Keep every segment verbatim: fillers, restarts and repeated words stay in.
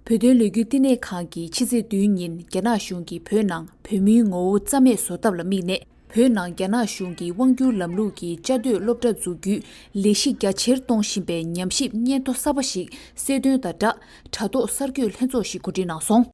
བོད་དོན་ལས་འགུལ་བསྟི་གནས་ཁང་གིས་ཕྱི་ཚེས་བདུན་ཉིན་རྒྱ་ནག་གཞུང་གིས་བོད་ནང་བོད་མིའི་ངོ་བོ་རྩ་མེད་བཟོ་ཐབས་ལ་དམིགས་ནས། བོད་ནང་རྒྱ་ནག་གཞུང་གིས་དབང་སྒྱུར་ལམ་ལུགས་ཀྱི་བཅའ་སྡོད་སློབ་གྲྭ་འཛུགས་རྒྱུའི་ལས་གཞི་རྒྱ་ཆེར་གཏོང་བཞིན་པའི་ཉམས་ཞིབ་སྙན་ཐོ་གསར་པ་ཞིག་གསལ་སྟོན་དང་སྦྲགས། དྲ་ཐོག་གསར་འགོད་ལྷན་ཚོགས་ཤིག་གོ་སྒྲིག་གནང་སོང་།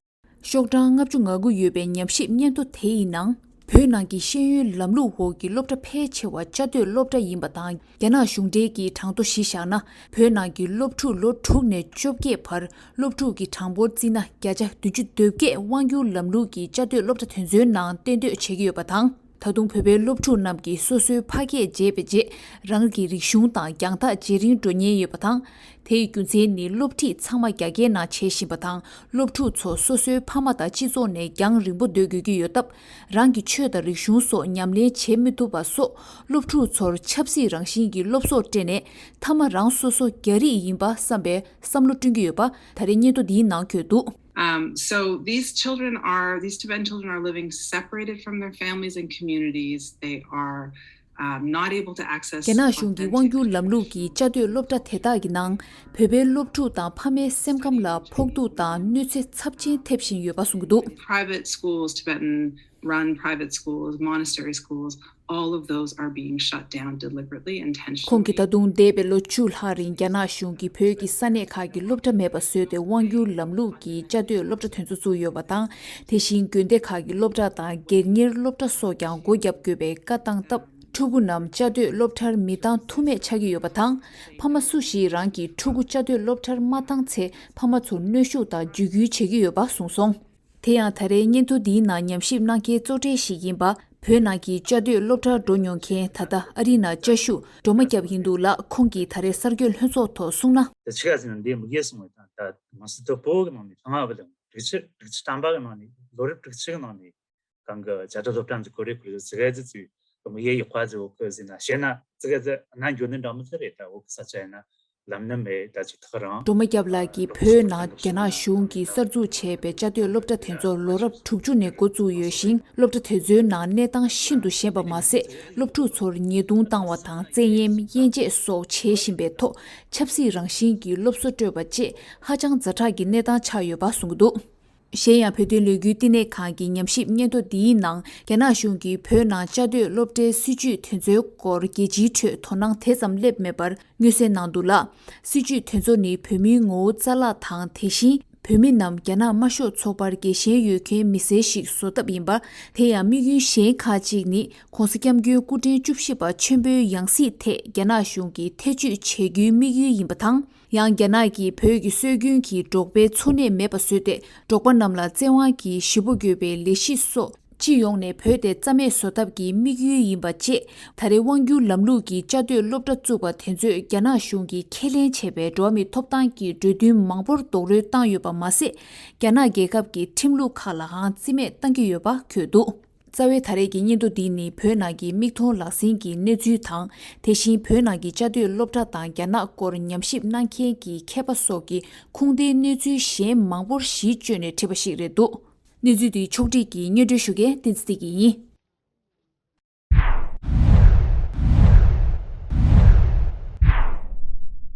ཤོག་གྲངས་ལྔ་བཅུ་ང་དགུ་ཡོད་པའི་ཉམས་ཞིབ་སྙན་ཐོ་དེ་ཡི་ནང་། བོད་ནང་གི་ཤེས་ཡོན་ལམ་ལུགས་འོག་གི་སློབ་གྲྭ་ཕལ་ཆེ་བ་བཅའ་སྡོད་སློབ་གྲྭ་ཡིན་པ་དང་། རྒྱ་ནག་གཞུང་འབྲེལ་གྱི་གྲངས་ཐོ་གཞི་བཞག་ན། བོད་ནང་གི་སློབ་ཕྲུག་ལོ་དྲུག་ནས་བཅོ་བརྒྱད་བར་སློབ་ཕྲུག་གི་གྲངས་འབོར་བརྩིས་ན། བརྒྱ་ཆ་བདུན་ཅུ་དོན་བརྒྱད་དབང་སྒྱུར་ལམ་ལུགས་ཀྱི་བཅའ་སྡོད་སློབ་གྲྭ་དེ་ཚོའི་ནང་གཏན་སྡོད་བྱེད་ཀྱི་ཡོད་པ་དང་། ད་དུང་བོད་པའི་སློབ་ཕྲུག་རྣམས་ཀྱིས་སོ་སོའི་ཕ་སྐད་བརྗེད་པའི་རྗེས། རང་གི་རིག་གཞུང་དང་རྒྱང་ཐག་ཇེ་རིང་འགྲོ་ཉེན་ཡོད་པ་དང་། དེའི་རྒྱུ་མཚན་ནི། སློབ་ཁྲིད་ཚང་མ་རྒྱ་སྐད་ནང་བྱེད་བཞིན་པ་དང་། སློབ་ཕྲུག་ཚོ་སོ་སོའི་ཕ་མ་དང་སྤྱི་ཚོགས་ནས་རྒྱང་རིང་པོ་སྡོད་དགོས་ཀྱི་ཡོད་སྟབས། རང་གི་ཆོས་དང་རིག་གཞུང་སོགས་ཉམས་ལེན་བྱེད་མི་ཐུབ་པ་སོགས། སློབ་ཕྲུག་ཚོར་ཆབ་སྲིད་རང་བཞིན་གྱི་སློབ་གསོ་སྤྲད་ནས། མཐའ་མ་རང་སོ་སོ་རྒྱ་རིགས་ཡིན་པ་བསམ་པའི་བསམ་བློ་བསྐྲུན་གྱི་ཡོད་པ་ད་རེས་སྙན་ཐོ་འདིའི་ནང་འཁོད་འདུག། Um, so these children are, these Tibetan children are living separated from their families and communities. They are, um, not able to access རྒྱ་ནག་གཞུང་གིས་authentic དབང་སྒྱུར་ལམ་ལུགས་ཀྱི་བཅའ་སྡོད་སློབ་གྲྭ་དེ་དག་གི་ནང་། བོད་པའི་སློབ་ཕྲུག་དང་ཕ་མའི་སེམས་ཁམས་ལ་ཕོག་ཐུག་དང་གནོད་འཚེ་ཚབས་ཆེན་ཐེབས་བཞིན་ཡོད་པ་གསུངས་ཀྱི་འདུག། Private schools, Tibetan run private schools, monastery schools, all of those are being shut down deliberately, intentionally. ཁོང་གིས་ད་དུང་འདས་པའི་ལོ་བཅུ་ལྷག་རིང་རྒྱ་ནག་གཞུང་གིས་བོད་ཀྱི་ས་གནས་ཁག་གི་སློབ་གྲྭ་མེད་པ་བཟོས་ཏེ། དབང་སྒྱུར་ལམ་ལུགས་ཀྱི་བཅའ་སྡོད་སློབ་གྲྭ་དེ་ཚོ་བཙུགས་ཡོད་པ་དང་། དེ་བཞིན་དགོན་སྡེ་ཁག་གི་སློབ་གྲྭ་དང་སྒེར་གཉེར་སློབ་གྲྭ་སོགས་ཀྱང་སྒོ་བརྒྱབ་དགོས་པའི་བཀའ་བཏང་སྟབས། ཕྲུ་གུ་རྣམས་བཅའ་སྡོད་སློབ་གྲྭར་མི་བཏང་ཐུ་མེད་ཆགས་ཀྱི་ཡོད་པ་དང་། ཕ་མ་སུ་ཞིག་རང་གི་ཕྲུ་གུ་བཅའ་སྡོད་སློབ་གྲྭར་མ་བཏང་ཚེ། ཕ་མ་ཚོར་གནོན་ཤུགས་དང་འཇིགས་སྐུལ་བྱེད་ཀྱི་ཡོད་པ་གསུངས་སོང་། དེ་ཡང་ད་རེས་སྙན་ཐོ་འདིའི་ནང་ཉམས་ཞིབ་གནང་མཁན་གཙོ་གྲས་ཤིག་ཡིན་པ། བོད་ནང་གི་བཅའ་སྡོད་སློབ་གྲྭར་འགྲོ་མྱོང་མཁན་ད་ལྟ་ཨ་རིའི་ནང་བཅའ་བཞུགས་སྒྲོལ་མ་སྐྱབས་ཡིན་འདུག་ལ། ཁོང་གིས་ད་རེས་གསར་འགོད་ལྷན་ཚོགས་ཐོག་གསུངས་ན། དེ་ཆི་ག་ཟེར་ན། འདི་མི་སྒེར་གསུང་བའི་དང་ད་མ་སི་ཏོ་པོ་གི་ནང་ནས་ལྷང་ང་བ་དང་དྲུག་ཅུ་དྲུག་ཅུ་ཐམ་པ་གི་ནང་ནས་ལོ་རབས་དྲུག་ཅུ་གི་ནང་ནས་གང་གི་བཅའ་སྡོད་སློབ་གྲྭ་འཛུགས་དགོས་རེད། ཁོ་ཚོ་ཙི་ག་ཙི་ཙི་མི་སྒེར་ཡོད་ཁ་ཙི་འོ་ཁོ་ཟེར་ན་བཤད་ན་ཙི་ག་ཙི་ན་འགྱོ་ནི་འདྲ་མོ་ཙི་རེད། ད་འོ་ཁི་ས་ཆ་ཡིན་ན། ལམ་སྣ་མེད་ད་ཅིག་ཐག་རང་། སྒྲོལ་མ་སྐྱབས་ལགས་ཀྱིས་བོད་ནང་རྒྱ་ནག་གཞུང་གིས་གསར་འཛུགས་བྱས་པའི་བཅའ་སྡོད་སློབ་གྲྭ་དེ་ཚོ་ལོ་རབས་དྲུག་ཅུ་ནས་འགོ་བཙུགས་ཡོད་ཅིང་། སློབ་གྲྭ་དེ་ཚོའི་ནང་གནས་སྟངས་ཤིན་ཏུ་ཞན་པ་མ་ཟད། སློབ་ཕྲུག་ཚོར་ཉེས་རྡུང་བཏང་བ་དང་། བཙན་གཡེམ། དབྱེ་འབྱེད་སོགས་བྱེད་བཞིན་པའི་ཐོག་ཆབ་སྲིད་རང་བཞིན་གྱི་སློབ་གསོ་སྤྲོད་པ་བཅས་ཧ་ཅང་ཛ་དྲག་གི་གནས་སྟངས་ཆགས་ཡོད་པ་གསུངས་ཀྱི་འདུག། གཞན་ཡང་། བོད་དོན་ལས་འགུལ་བསྟི་གནས་ཁང་གི་ཉམས་ཞིབ་སྙན་ཐོ་འདིའི་ནང་། རྒྱ་ནག་གཞུང་གིས་བོད་ནང་བཅའ་སྡོད་སློབ་གྲྭའི་སྲིད་བྱུས་དེ་ཚོའི་སྐོར་རྒྱལ་སྤྱིའི་ཁྲོད་དོ་སྣང་དེ་ཙམ་སླེབས་མེད་པར་མངོན་གསལ་གནང་འདུག་ལ། སྲིད་བྱུས་དེ་ཚོ་ནི་བོད་མིའི་ངོ་བོ་རྩ་བརླག་དང་། དེ་བཞིན་བོད་མི་རྣམས་རྒྱ་ནག་དམར་ཤོག་ཚོགས་པར་རྒྱལ་ཞེན་ཡོད་མཁན་མི་སེར་ཞིག་བཟོ་ཐབས་ཡིན་པ། དེ་ཡང་དམིགས་ཡུལ་གཞན་ཁག་ཅིག་ནི། ༸གོང་ས་༸སྐྱབས་མགོན་སྐུ་ཕྲེང་བཅུ་བཞི་པ་ཆེན་པོའི་ཡང་སྲིད་ཐད་རྒྱ་ནག་གཞུང་གིས་ཐེ་བྱུས་བྱེད་རྒྱུའི་དམིགས་ཡུལ་ཡིན་པ་དང་། ཡང་། རྒྱ་ནག་གིས་བོད་ཀྱི་སྲོལ་རྒྱུན་གྱི་འབྲོག་པའི་འཚོ་གནས་མེད་པ་བཟོས་ཏེ། འབྲོག་པ་རྣམས་ལ་བཙན་དབང་གིས་གཞིས་སྤོ་དགོས་པའི་ལས་གཞི་སོགས། སྤྱི་ཡོངས་ནས་བོད་དེ་རྩ་མེད་བཟོ་ཐབས་ཀྱི་དམིགས་ཡུལ་ཡིན་པ་བཅས། ད་རེས་དབང་སྒྱུར་ལམ་ལུགས་ཀྱི་བཅའ་སྡོད་སློབ་གྲྭ་བཙུགས་པ་དེ་ཚོས་རྒྱ་ནག་གཞུང་གིས་ཁས་ལེན་བྱས་པའི་འགྲོ་བ་མིའི་ཐོབ་ཐང་གི་གྲོས་མཐུན་མང་པོར་རྡོག་རོལ་བཏང་ཡོད་པ་མ་ཟད། རྒྱ་ནག་རྒྱལ་ཁབ་ཀྱི་ཁྲིམས་ལུགས་ཁག་ལའང་རྩིས་མེད་བཏང་གི་ཡོད་པ་འཁོད་འདུག། རྩ་བའི་ད་རེས་ཀྱི་སྙན་ཐོ་འདི་ནི། བོད་ནང་གི་མིག་མཐོང་ལག་ཟིན་གྱི་གནས་ཚུལ་དང་། དེ་བཞིན་བོད་ནང་གི་བཅའ་སྡོད་སློབ་གྲྭ་དང་རྒྱ་ནག་སྐོར་ཉམས་ཞིབ་གནང་མཁན་གྱི་མཁས་པ་སོགས་ཀྱི་ཁུངས་ལྡན་གནས་ཚུལ་གཞན་མང་པོར་གཞི་བཅོལ་ནས་བྲིས་པ་ཞིག་རེད་འདུག། གནས་ཚུལ་འདི་ཕྱོགས་སྒྲིག་གིས་སྙན་སྒྲོན་ཞུ་མཁན་བསྟན་འཛིན་བདེ་སྐྱིད་ཡིན།